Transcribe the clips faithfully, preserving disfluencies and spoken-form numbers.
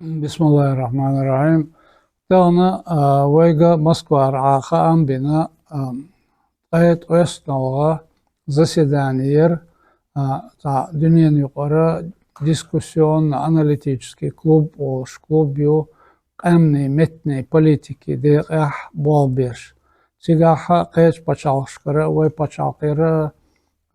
Бисмиллахир-рахманир-рахим. Тахана, а, вайга Москвара Ӏа хаам бина, а, ткъе ткъоьсналгӀа заседани яр, а, цхьа дуьненаюкъара дискуссионно-аналитический клуб олуш клуб ю, къаьмнийн, меттанийн политикин декъехь болх беш. Цигахь кхечу пачхьалкхашкара а, вай пачхьалкхера а,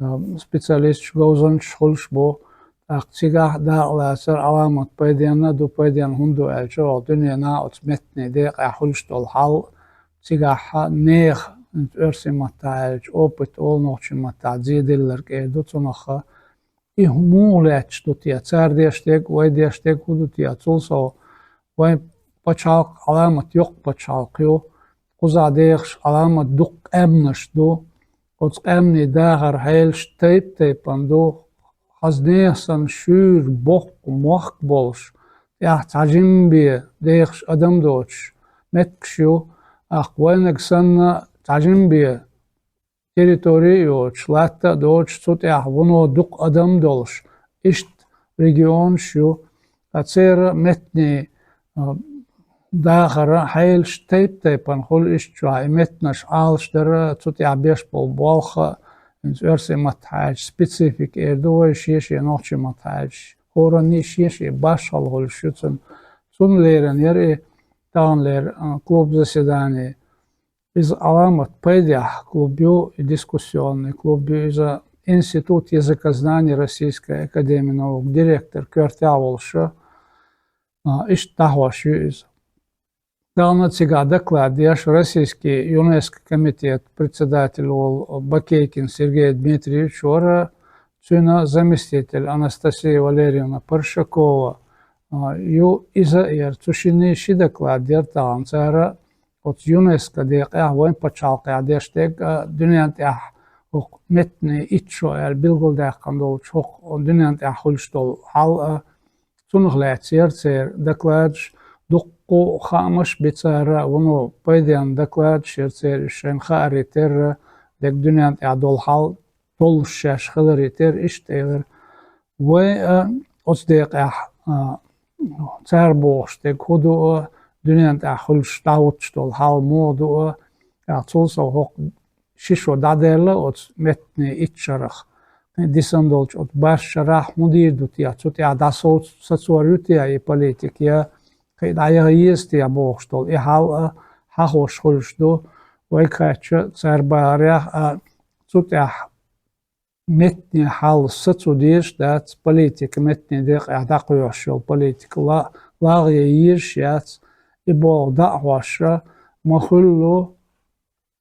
а, специалисташ, говзанчаш хуьлуш бу. ТӀаккха цигахь дакъалацар Ӏаламат пайденна а ду, пайденна хӀунда ду аьлча, оха дуьненахь оцу меттанийн декъехь хуьлуш долу хьал, цигахь нехан, оьрсийн маттахь аьлча, опыт олу, нохчийн маттахь зеделларг эр ду цунах. И хӀу-, муха лаьтташ ду те? Цара деш дерг, вай деш дерг хӀун ду те? Цул сов, вайн пачхьалкх Ӏаламат йоккха пачхьалкх ю, кхузахь дехаш Ӏаламат дукха къаьмнаш ду. Оцу къаьмнийн дахар хьелаш тайп-тайпана ду, хаза нехан санна шуьйра боккха мохк болуш, тӀехь цхьа жимма бен дехаш адам доцуш меттигаш ю, тӀаккха вайнаг санна цхьа жимма бен территори а йоцуш, латта а доцуш, цу тӀехь вуно дукха адам долуш, иштта регионаш ю, ткъа церан меттанийн, а, дахар хьелаш тайп-тайпана хуьлу иштта чохь, и меттанаш Ӏалашдар а, цу тӀехь беш болу болх а, хӀинца оьрсийн маттахь аьлча, специфика эр ду вай, шен-шен, нохчийн маттахь аьлча, хӀоранний шен-шен башхалла хуьлуш ю цуьнан. Цунна лерина яра и таханлера, а, клуб заседани. Иза Ӏаламат пайдехь клуб ю, и дискуссионный клуб ю иза, Институт языкознания Российской академии наук директор коьртехь волуш, а, иштта дӀахьош ю иза. Тахана цигахь доклад деш Российский ЮНЕСКО комитет председатель волу Бакейкин Сергей Дмитриевич вара, цуьнан заместитель Анастасия Валерьевна Паршакова, а, ю, иза а яра, цу шиннийн ши доклад яра тахана цара, оцу ЮНЕСКО декъехь вайн пачхьалкхехь деш дерг а, дуьнен тӀехь хӀокху меттанийн итт шо аьлла билгалдаьккхина долчу хӀокху дуьнен тӀехь хуьлуш долу хьал а, цунах лаьцна яра церан докладаш, дуккха а хаамаш а бина цара, вуно пайденна докладаш яра церан, уьш шайна хаарий терра, дерг дуьнен тӀехь долу хьал толлуш шаьш хиларий терра, иштта элира. Вай а оцу декъехь, а, цара бохуш дерг хӀун ду а, дуьнен тӀехь хуьлуш дӀахӀуттуш долу хьал муха ду а, тӀаккха цул сов хӀокху ши шо дӀадаьлла оцу меттанийн итт шарах, кхин дисина долчу оцу бархӀ шарахь хӀун дийр ду те, цу тӀехь дӀасоц-, сацор ю те и политика, я кхин дӀаяха еза те бохуш долу и хьал а хьахош хуьлуш ду. Вайга хаьттича, цара бахарехь а, цу тӀехь меттанийн хьал сацо дезаш дац, политика, меттанийн декъехь дӀакхоьхьуш йолу политика ла-, лагӀъян езаш яц, и болх дӀа а хьош, ма-хуьллу,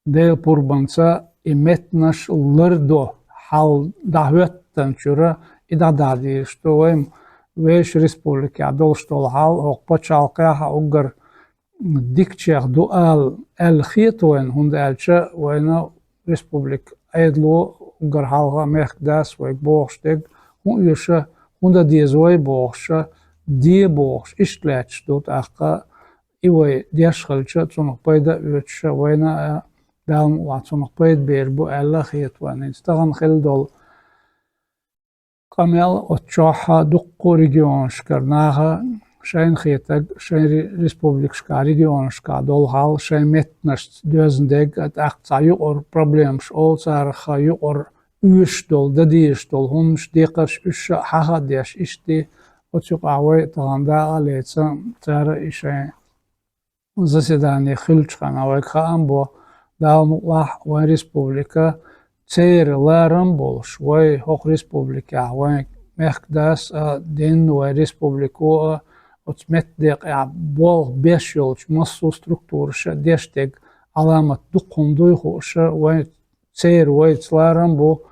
Делан пурбанца и меттанаш лардо хьал дӀахӀоьттинчуьра и дӀадахьа дезаш ду. Вайн вешан республикехь долуш долу хьал хӀокху пачхьалкхехь а уггар дикачех ду ала, аьлла хета вайна, хӀунда аьлча вайна республика Ӏедало уггар хьалха мехкдас вайга бохуш дерг, хӀун оьшу, хӀун дан деза вай бохуш, де бохуш, иштта лаьтташ ду тӀаккха, и вай деш хилча, цунах пайда а оьцуш, вайна а, Дала мукъалахь, цунах пайда бер бу аьлла хета вайна. ХӀинца тахана хилла долу къамел, оцу чохь дуккха а регионашкара наха шайна хетарг, шайн ре-, республикашкахь, регионашкахь долу хьал, шайн меттанашца доьзна дерг а, тӀаккха цхьа юкъара проблемаш олу царах, юкъара оьшуш долу, дан дезаш долу хӀуманаш, декхарш, уьш а хьаха а деш, иштта, оцу юкъахь вай тахана дакъа а лаьцна, цара и шайн заседани хиллачу хенахь вайга хаам бо, Дала мукъалахь, вайн республика церан ларам а болуш, вай хӀокху республикехь, вайн мехкдас а, динна вайн республико а, оцу меттан декъехь болх беш йолчу массо а структураша а деш дерг Ӏаламат дукха хӀума дуй хууш, вайн церан вайца ларам а бу,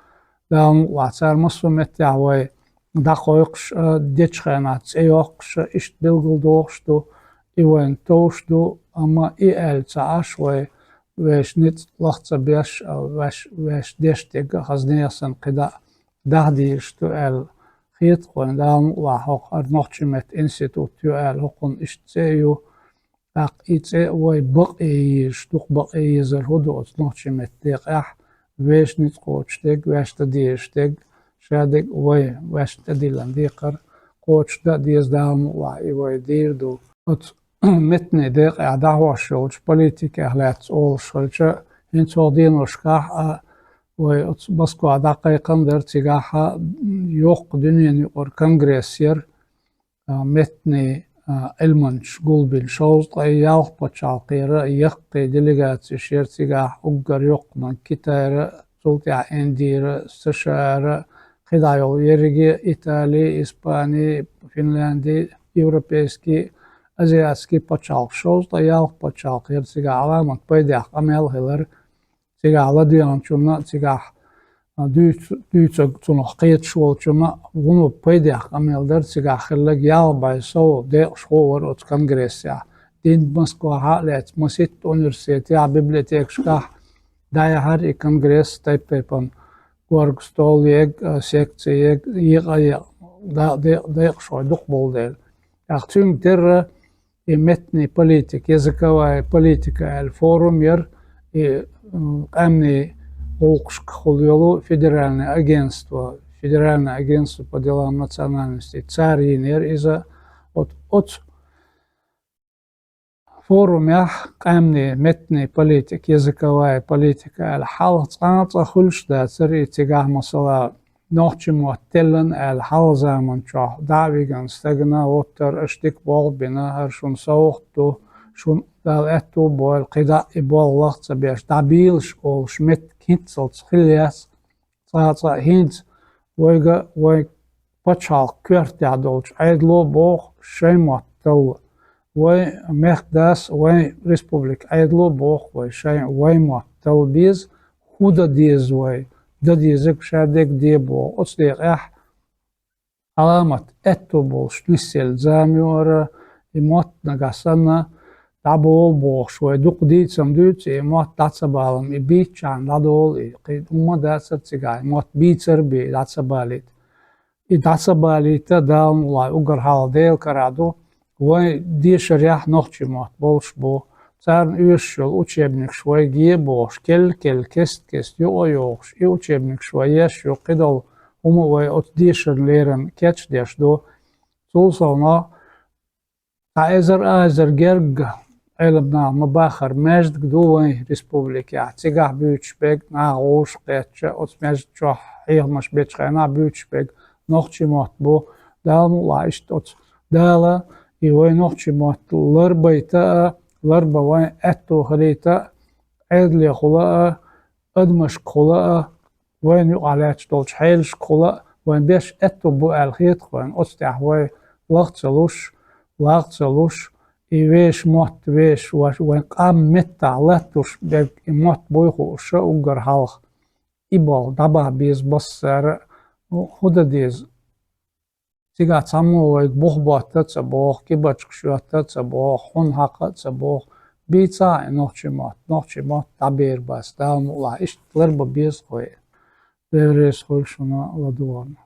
Дала мукъалахь, цара массо а меттехь вай дӀакхойкхуш а, дечу хенахь цӀе йоккхуш а, иштта билгалдохуш ду, и вайна товш ду, амма и аьлла ца Ӏаш вай, вешан ницкъ лах ца беш а, веш, вешан деш дерг а хаза нехан санна кхидӀа а дахьа дезаш ду аьлла хета-кх вайна. Дала мукъалахь, хӀокху хӀара нохчийн меттан институт ю аьлла, хӀокхунна иштта цӀе а ю, тӀаккха и цӀе а вай бакъ е езаш, дукха бакъ е езар хӀун ду оцу нохчийн меттан декъехь, вешан ницкъ кхочуш дерг, вешан тӀедезаш дерг, ша дерг а вай, вешан тӀедиллина декхар, кхочушдан а деза, Дала мукъалахь, и вай дийр ду. Оцу меттанийн декъехь дӀахьош йолчу политикех лаьцна олуш хилча, хӀинца хӀокху деношкахь а вай оцу Москва дӀакхайкхина дара, цигахь а йоккха дуьненан юкъара конгресс яра, а, меттанийн, а, Ӏилманчаш гулбина шовзткъе ялх пачхьалкхера яккхий делегацеш яра цигахь, уггар йоккханиг Китайра, цул тӀаьхьа Индира, США-ра, кхидӀа йолу ерриге, Итали, Испани, Финлянди, европейский, азиатский пачхьалкх, шовзткъе ялх пачхьалкх яра цигахь, Ӏаламат пайдехь къамел хилар. Цигахь ладоьгӀначунна а, цигахь, а, дуьйцу-, дуьйцург цунах кхеташ волчунна а вуно пайдехь къамел дара цигахь хилларг. Ялх бӀе сов декъашхо вара оцу конгрессехь. Динан Москвахь а лаьцна масийтта университетехь, библиотекашкахь дӀаяьхьира и конгресс, тайп-тайпана горга стол ега, а, секци ега, екъа-екъа да-, де-, декъашхой дукха болу дела. ТӀаккха цуьнга терра и меттанийн политика, языковая политика аьлла форум яра, и, м, къаьмнийн гӀуллакхашкахула йолу федеральное агентство, Федеральное агентство по делам национальностей, цара йинера иза. Вот оцу форумехь къаьмнийн, меттанийн политика, языковая политика аьлла хьалха цкъа а цкъа хуьлуш дацара, и цигахь, масала, нохчийн мотт теллина аьлла, хьалха заман чохь дӀа а вигина стагана, оттар аша дика болх бина, хӀара шуна совгӀат ду, шуна Дала аьтту а бойла, кхидӀа а и болх лах ца беш, дӀабийлаш олуш меттиг хӀинццалц хилла яц. Цкъа а цкъа хӀинца вайга вайн пачхьалкх коьртехь долчу Ӏедало боху шайн мотт талла. Вайн мехкдас, вайн республика Ӏедало боху вай шайн, вайн мотт талла беза, хӀун дан деза вай, дан дезарг ша дерг де боху. Оцу декъехь Ӏаламат аьтту болуш нисъелла зама ю хӀара, и мотт нагахь санна дӀаболу бохуш, вай дукха дийцам дуьйцу, и мотт дӀа ца балам, и бийцчахьана дӀадолу, и кхин хӀумма дацара цигахь, и мотт бийцар а бен, и дӀа ца балийта. И дӀа ца балийта, Дала мукъалахь, уггар хьалха Делан карахь ду, вайн дешарехь нохчийн мотт болуш бу. Царна оьшуш йолу учебникаш вайга е бохуш, кел-кел, кест-кест юкъа а йохуш, и учебникаш вай еш ю, кхидолу хӀума вай оцу дешарна леррина кечдеш ду. Цул совнаха, цхьа эзар а эзар гергга Ӏеламнаха ма-баххара маьждиг ду вайн республикехь. Цигахь буьйцуш берг, наха гӀуш кхетча, оцу маьждиг чохь хьехамаш бечу хенахь буьйцуш берг нохчийн мотт бу. Дала мукъалахь, иштта оцу Дала и вайн нохчийн мотт ларбайта а, ларбан вайн аьтту хилийта а, Ӏедалехула а, адамашкахула а, вайна юкъахь лаьтташ долчу хьелашкахула а вайн беш аьтту бу аьлла хета-кх вайна. Оцу тӀехь вай лах ца луш, лах ца луш, и вешан мотт, вешан, вайн къам меттахь латтош берг и мотт буй хууш уггар хьалха. И болх дӀабаха беза массара а. Ну, хӀун дан деза? Цигахь цхьаммо вайга бух ботта а ца боху, кибарчкаш йотта а ца боху, хьун хьакха а ца боху, бийцахьа и нохчийн мотт, нохчийн мотт дӀабер бац, Дала мукъалахь, иштта ларбан беза-кх вай. Дела реза хуьлда шуна ладогӀарна.